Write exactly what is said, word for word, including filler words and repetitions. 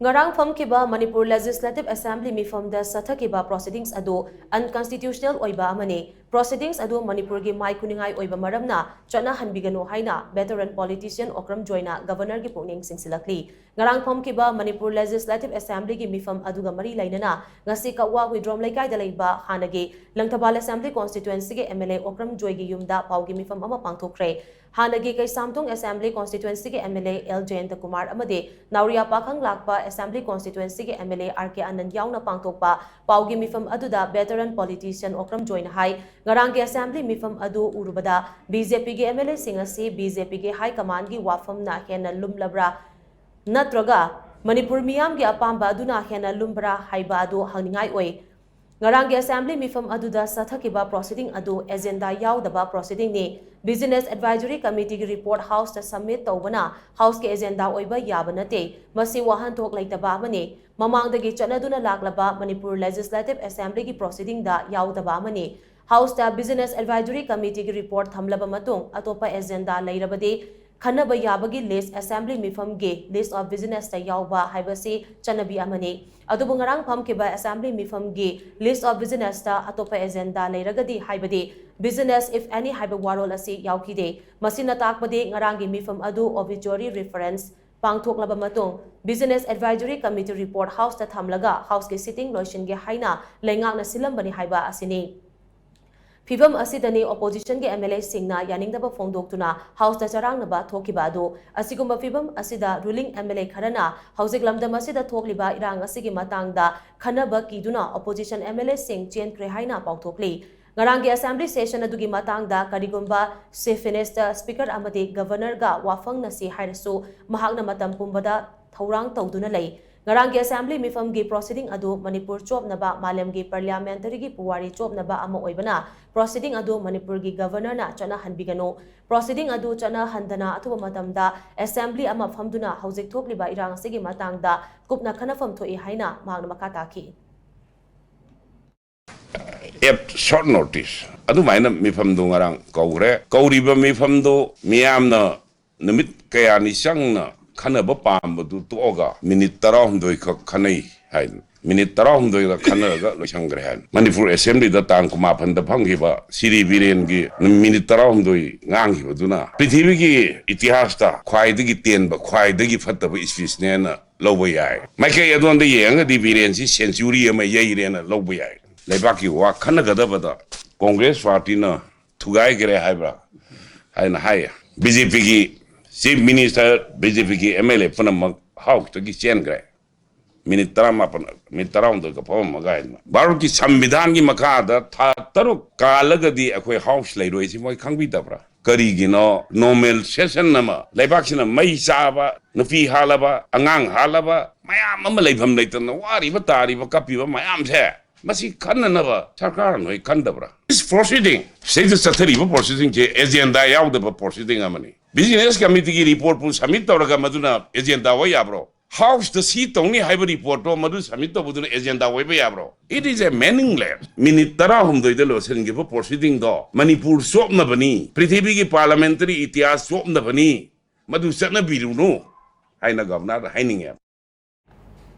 ꯉꯔꯥꯡ ꯐꯝꯈꯤꯕ Manipur Legislative Assembly ꯃꯤꯐꯝꯗ ꯆꯠꯊꯈꯤꯕ proceedings ꯑꯗꯨ unconstitutional ꯑꯣꯏꯕ ꯑꯃꯅꯤ꯫ Proceedings ꯑꯗꯨ ꯃꯅꯤꯄꯨꯔꯒꯤ ꯃꯥꯏ ꯈꯨꯅꯤꯡꯉꯥꯏ ꯑꯣꯏꯕ ꯃꯔꯝꯅ ꯆꯠꯅꯍꯟꯕꯤꯒꯅꯨ ꯍꯥꯏꯅ veteran politician ꯑꯣꯀ꯭ꯔꯝ ꯖꯣꯏꯅ Governorꯒꯤ ꯄꯨꯛꯅꯤꯡ ꯆꯤꯡꯁꯤꯜꯂꯛꯂꯤ꯫ ꯉꯔꯥꯡ ꯐꯝꯈꯤꯕ ꯃꯅꯤꯄꯨꯔ Legislative Assemblyꯒꯤ ꯃꯤꯐꯝ ꯑꯗꯨꯒ ꯃꯔꯤ ꯂꯩꯅꯅ ꯉꯁꯤ ꯀꯛꯋꯥ ꯍꯨꯏꯗ꯭ꯔꯣꯝ ꯂꯩꯀꯥꯏꯗ ꯂꯩꯕ ꯍꯥꯟꯅꯒꯤ ꯂꯪꯊꯕꯥꯜ Assembly Constituencyꯒꯤ MLA ꯑꯣꯀ꯭ꯔꯝ ꯖꯣꯏꯒꯤ ꯌꯨꯝꯗ ꯄꯥꯎꯒꯤ ꯃꯤꯐꯝ ꯑꯃ ꯄꯥꯡꯊꯣꯛꯈ꯭ꯔꯦ꯫ ꯍꯥꯟꯅꯒꯤ ꯀꯩꯁꯥꯝꯊꯣꯡ Assembly Constituencyꯒꯤ MLA ꯑꯦꯜ ꯖꯌꯟꯇ ꯀꯨꯃꯥꯔ ꯑꯃꯗꯤ ꯅꯥꯎꯔꯤꯌꯥ ꯄꯥꯈꯪ ꯂꯥꯛꯄ Assembly Constituencyꯒꯤ MLA ꯑꯥꯔ ꯀꯦ ꯑꯅꯟ ꯌꯥꯎꯅ ꯄꯥꯡꯊꯣꯛꯄ ꯄꯥꯎꯒꯤ ꯃꯤꯐꯝ ꯑꯗꯨꯗ veteran politician ꯑꯣꯀ꯭ꯔꯝ ꯖꯣꯏꯅ ꯍꯥꯏ, ꯉꯔꯥꯡꯒꯤ Assembly ꯃꯤꯐꯝ ꯑꯗꯨ ꯎꯔꯨꯕꯗ BJPꯒꯤ MLAꯁꯤꯡ ꯑꯁꯤ BJPꯒꯤ High Commandꯒꯤ ꯋꯥꯐꯝꯅ ꯍꯦꯟꯅ ꯂꯨꯝꯂꯕ꯭ꯔꯥ ꯅꯠꯇ꯭ꯔꯒ ꯃꯅꯤꯄꯨꯔ ꯃꯤꯌꯥꯝꯒꯤ ꯑꯄꯥꯝꯕ ꯑꯗꯨꯅ ꯍꯦꯟꯅ ꯂꯨꯝꯕ꯭ꯔꯥ ꯍꯥꯏꯕ ꯑꯗꯨ ꯍꯪꯅꯤꯡꯉꯥꯏ ꯑꯣꯏ꯫ ꯉꯔꯥꯡꯒꯤ Assembly ꯃꯤꯐꯝ ꯑꯗꯨꯗ ꯆꯠꯊꯈꯤꯕ proceeding ꯑꯗꯨ agenda ꯌꯥꯎꯗꯕ proceedingꯅꯤ꯫ Business Advisory Committeeꯒꯤ report Houseꯇ submit ꯇꯧꯕꯅ Houseꯀꯤ agenda ꯑꯣꯏꯕ ꯌꯥꯕ ꯅꯠꯇꯦ꯫ ꯃꯁꯤ ꯋꯥꯍꯟꯊꯣꯛ ꯂꯩꯇꯕ ꯑꯃꯅꯤ꯫ ꯃꯃꯥꯡꯗꯒꯤ ꯆꯠꯅꯗꯨꯅ ꯂꯥꯛꯂꯕ ꯃꯅꯤꯄꯨꯔ Legislative Assemblyꯒꯤ proceedingꯗ ꯌꯥꯎꯗꯕ ꯑꯃꯅꯤ꯫ Houseꯇ Business Advisory Committeeꯒꯤ report ꯊꯝꯂꯕ ꯃꯇꯨꯡ ꯑꯇꯣꯞꯄ agenda ꯂꯩꯔꯕꯗꯤ ꯈꯟꯅꯕ ꯌꯥꯕꯒꯤ list Assembly ꯃꯤꯐꯝꯒꯤ list of businessꯇ ꯌꯥꯎꯕ ꯍꯥꯏꯕꯁꯤ ꯆꯠꯅꯕꯤ ꯑꯃꯅꯤ꯫ ꯑꯗꯨꯕꯨ ꯉꯔꯥꯡ ꯐꯝꯈꯤꯕ Assembly ꯃꯤꯐꯝꯒꯤ list of businessꯇ ꯑꯇꯣꯞꯄ agenda ꯂꯩꯔꯒꯗꯤ, ꯍꯥꯏꯕꯗꯤ business if any ꯍꯥꯏꯕ ꯋꯥꯔꯣꯜ ꯑꯁꯤ ꯌꯥꯎꯈꯤꯗꯦ꯫ ꯃꯁꯤꯅ ꯇꯥꯛꯄꯗꯤ ꯉꯔꯥꯡꯒꯤ ꯃꯤꯐꯝ ꯑꯗꯨ obituary reference ꯄꯥꯡꯊꯣꯛꯂꯕ ꯃꯇꯨꯡ Business Advisory Committee report Houseꯇ ꯊꯝꯂꯒ Houseꯀꯤ sitting ꯂꯣꯏꯁꯤꯟꯒꯦ ꯍꯥꯏꯅ ꯂꯩꯉꯥꯛꯅ ꯁꯤꯜꯂꯝꯕꯅꯤ ꯍꯥꯏꯕ ꯑꯁꯤꯅꯤ꯫ ꯐꯤꯚꯝ ꯑꯁꯤꯗꯅꯤ oppositionꯒꯤ MLAꯁꯤꯡꯅ ꯌꯥꯅꯤꯡꯗꯕ ꯐꯣꯡꯗꯣꯛꯇꯨꯅ Houseꯇ ꯆꯔꯥꯡꯅꯕ ꯊꯣꯛꯈꯤꯕ ꯑꯗꯨ꯫ ꯑꯁꯤꯒꯨꯝꯕ ꯐꯤꯚꯝ ꯑꯁꯤꯗ ruling MLA ꯈꯔꯅ ꯍꯧꯖꯤꯛ ꯂꯝꯗꯝ ꯑꯁꯤꯗ ꯊꯣꯛꯂꯤꯕ ꯏꯔꯥꯡ ꯑꯁꯤꯒꯤ ꯃꯇꯥꯡꯗ ꯈꯟꯅꯕ ꯀꯤꯗꯨꯅ opposition MLAꯁꯤꯡ ꯆꯦꯟꯈ꯭ꯔꯦ ꯍꯥꯏꯅ ꯄꯥꯎꯊꯣꯛꯂꯤ꯫ ꯉꯔꯥꯡꯒꯤ Assembly session ꯑꯗꯨꯒꯤ ꯃꯇꯥꯡꯗ ꯀꯔꯤꯒꯨꯝꯕ Chief Minister, Speaker ꯑꯃꯗꯤ Governorꯒ ꯋꯥꯐꯪꯅꯁꯤ ꯍꯥꯏꯔꯁꯨ ꯃꯍꯥꯛꯅ ꯃꯇꯝ ꯄꯨꯝꯕꯗ ꯊꯧꯔꯥꯡ ꯇꯧꯗꯨꯅ ꯂꯩ꯫ ꯉꯔꯥꯡꯒꯤ Assembly ꯃꯤꯐꯝꯒꯤ proceeding ꯑꯗꯨ ꯃꯅꯤꯄꯨꯔ ꯆꯣꯞꯅꯕ ꯃꯥꯂꯦꯝꯒꯤ parliamentaryꯒꯤ ꯄꯨꯋꯥꯔꯤ ꯆꯣꯞꯅꯕ ꯑꯃ ꯑꯣꯏꯕꯅ proceeding ꯑꯗꯨ ꯃꯅꯤꯄꯨꯔꯒꯤ Governorꯅ ꯆꯠꯅꯍꯟꯕꯤꯒꯅꯨ꯫ Proceeding ꯑꯗꯨ ꯆꯠꯅꯍꯟꯗꯅ ꯑꯊꯨꯕ ꯃꯇꯝꯗ Assembly ꯑꯃ ꯐꯝꯗꯨꯅ ꯍꯧꯖꯤꯛ ꯊꯣꯛꯂꯤꯕ ꯏꯔꯥꯡ ꯑꯁꯤꯒꯤ ꯃꯇꯥꯡꯗ ꯀꯨꯞꯅ ꯈꯟꯅꯐꯝ ꯊꯣꯛꯏ ꯍꯥꯏꯅ ꯃꯍꯥꯛꯅ ꯃꯈꯥ ꯇꯥꯈꯤ꯫ At short notice ꯑꯗꯨꯃꯥꯏꯅ ꯃꯤꯐꯝꯗꯨ ꯉꯔꯥꯡ ꯀꯧꯈ꯭ꯔꯦ꯫ ꯀꯧꯔꯤꯕ ꯃꯤꯐꯝꯗꯨ ꯃꯤꯌꯥꯝꯅ ꯅꯨꯃꯤꯠ ꯀꯌꯥꯅꯤ ꯆꯪꯅ ꯈꯟꯅꯕ ꯄꯥꯝꯕꯗꯨ ꯇꯣꯛꯑꯒ ꯃꯤꯅꯤꯠ ꯇꯔꯥꯍꯨꯝꯗꯣꯏ ꯈꯛ ꯈꯟꯅꯩ ꯍꯥꯏꯅ, ꯃꯤꯅꯤꯠ ꯇꯔꯥꯍꯨꯝꯗꯣꯏꯗ ꯈꯟꯅꯔꯒ ꯂꯣꯏꯁꯟꯈ꯭ꯔꯦ ꯍꯥꯏꯅ꯫ ꯃꯅꯤꯄꯨꯔ ꯑꯦꯁꯦꯝꯕ꯭ꯂꯤꯗ ꯇꯥꯡ ꯀꯨꯟꯃꯥꯄꯟꯗ ꯐꯝꯈꯤꯕ ꯁꯤꯔꯤ ꯕꯤꯔꯦꯟꯒꯤ ꯃꯤꯅꯤꯠ ꯇꯔꯥꯍꯨꯝꯗꯣꯏ ꯉꯥꯡꯈꯤꯕꯗꯨꯅ ꯄ꯭ꯔꯤꯊꯤꯕꯤꯒꯤ ꯏꯇꯤꯍꯥꯁꯇ ꯈ꯭ꯋꯥꯏꯗꯒꯤ ꯇꯦꯟꯕ, ꯈ꯭ꯋꯥꯏꯗꯒꯤ ꯐꯠꯇꯕ ꯏꯁꯄꯤꯁꯅꯦꯅ ꯂꯧꯕ ꯌꯥꯏ꯫ ꯃꯥꯏꯀꯩ ꯑꯗꯣꯝꯗ ꯌꯦꯡꯉꯒꯗꯤ ꯕꯤꯔꯦꯟꯁꯤ ꯁꯦꯟꯆꯨꯔꯤ ꯑꯃ ꯌꯩꯔꯦꯅ ꯂꯧꯕ ꯌꯥꯏ꯫ ꯂꯩꯕꯥꯛꯀꯤ ꯋꯥ ꯈꯟꯅꯒꯗꯕꯗ ꯀꯣꯡꯒ꯭ꯔꯦꯁ ꯄꯥꯔꯇꯤꯅ ꯊꯨꯒꯥꯏꯈ꯭ꯔꯦ ꯍꯥꯏꯕ꯭ꯔꯥ ꯍꯥꯏꯅ ꯍꯥꯏꯌꯦ꯫ ꯕꯤ ꯖꯦ ꯄꯤꯒꯤ ꯆꯤꯐ ꯃꯤꯅꯤꯁꯇꯔ, ꯕꯤ ꯖꯦ ꯄꯤꯒꯤ ꯑꯦꯝ ꯑꯦꯜ ꯑꯦ ꯄꯨꯝꯅꯃꯛ ꯍꯥꯎꯁꯇꯒꯤ ꯆꯦꯟꯈ꯭ꯔꯦ꯫ ꯃꯤꯅꯤꯠ ꯇꯔꯥꯃꯥꯄꯟ, ꯃꯤꯅꯤꯠ ꯇꯔꯥꯍꯨꯝꯗꯣꯏꯒ ꯐꯝꯃꯝꯃꯒ ꯍꯥꯏꯗꯅ꯫ ꯚꯥꯔꯠꯀꯤ ꯁꯪꯕꯤꯙꯥꯟꯒꯤ ꯃꯈꯥꯗ ꯊꯥ ꯇꯔꯨꯛ ꯀꯥꯜꯂꯒꯗꯤ ꯑꯩꯈꯣꯏ ꯍꯥꯎꯁ ꯂꯩꯔꯣꯏꯁꯤ ꯃꯣꯏ ꯈꯪꯕꯤꯗꯕ꯭ꯔꯥ? ꯀꯔꯤꯒꯤꯅꯣ ꯅꯣꯔꯃꯦꯜ ꯁꯦꯁꯟ ꯑꯃ, ꯂꯩꯕꯥꯛꯁꯤꯅ ꯃꯩ ꯆꯥꯕ, ꯅꯨꯄꯤ ꯍꯥꯠꯂꯕ, ꯑꯉꯥꯡ ꯍꯥꯠꯂꯕ, ꯃꯌꯥꯝ ꯑꯃ ꯂꯩꯐꯝ ꯂꯩꯇꯅ ꯋꯥꯔꯤꯕ, ꯇꯥꯔꯤꯕ, ꯀꯞꯄꯤꯕ ꯃꯌꯥꯝꯁꯦ, ꯃꯁꯤ ꯈꯟꯅꯅꯕ ꯁꯔꯀꯥꯔ ꯅꯣꯏ ꯈꯟꯗꯕ꯭ꯔꯥ? ꯄ꯭ꯔꯣꯁꯤꯗꯤꯡ, ꯁꯤꯗ ꯆꯠꯊꯔꯤꯕ ꯄ꯭ꯔꯣꯁꯤꯗꯤꯡꯁꯦ ꯑꯦꯖꯦꯟꯗꯥ ꯌꯥꯎꯗꯕ ꯄ꯭ꯔꯣꯁꯤꯗꯤꯡ ꯑꯃꯅꯤ꯫ ꯕꯤꯖꯤꯅꯦꯁ ꯀꯃꯤꯇꯤꯒꯤ ꯔꯤꯄꯣꯔꯠꯄꯨ ꯁꯕꯃꯤꯠ ꯇꯧꯔꯒ ꯃꯗꯨꯅ ꯑꯦꯖꯦꯟꯗꯥ ꯑꯣꯏ ꯌꯥꯕ꯭ꯔꯣ? ꯍꯥꯎꯁꯇ ꯁꯤ ꯇꯧꯅꯤ ꯍꯥꯏꯕ ꯔꯤꯄꯣꯔꯠꯇꯣ ꯃꯗꯨ ꯁꯕꯃꯤꯠ ꯇꯧꯕꯗꯨꯅ ꯑꯦꯖꯦꯟꯗꯥ ꯑꯣꯏꯕ ꯌꯥꯕ꯭ꯔꯣ? It is a meaningless꯫ Minute ꯇꯔꯥꯍꯨꯝꯗꯣꯏꯗ ꯂꯣꯏꯁꯤꯟꯈꯤꯕ ꯄ꯭ꯔꯣꯁꯤꯗꯤꯡꯗꯣ ꯃꯅꯤꯄꯨꯔ ꯆꯣꯞꯅꯕꯅꯤ, ꯄ꯭ꯔꯤꯊꯤꯕꯤꯒꯤ ꯄꯥꯔꯂꯥꯃꯦꯟꯇꯔꯤ ꯏꯇꯤꯍꯥꯁ ꯆꯣꯞꯅꯕꯅꯤ, ꯃꯗꯨ ꯆꯠꯅꯕꯤꯔꯨꯅꯨ ꯍꯥꯏꯅ ꯒꯚꯔꯅꯔꯗ ꯍꯥꯏꯅꯤꯡꯉꯦ꯫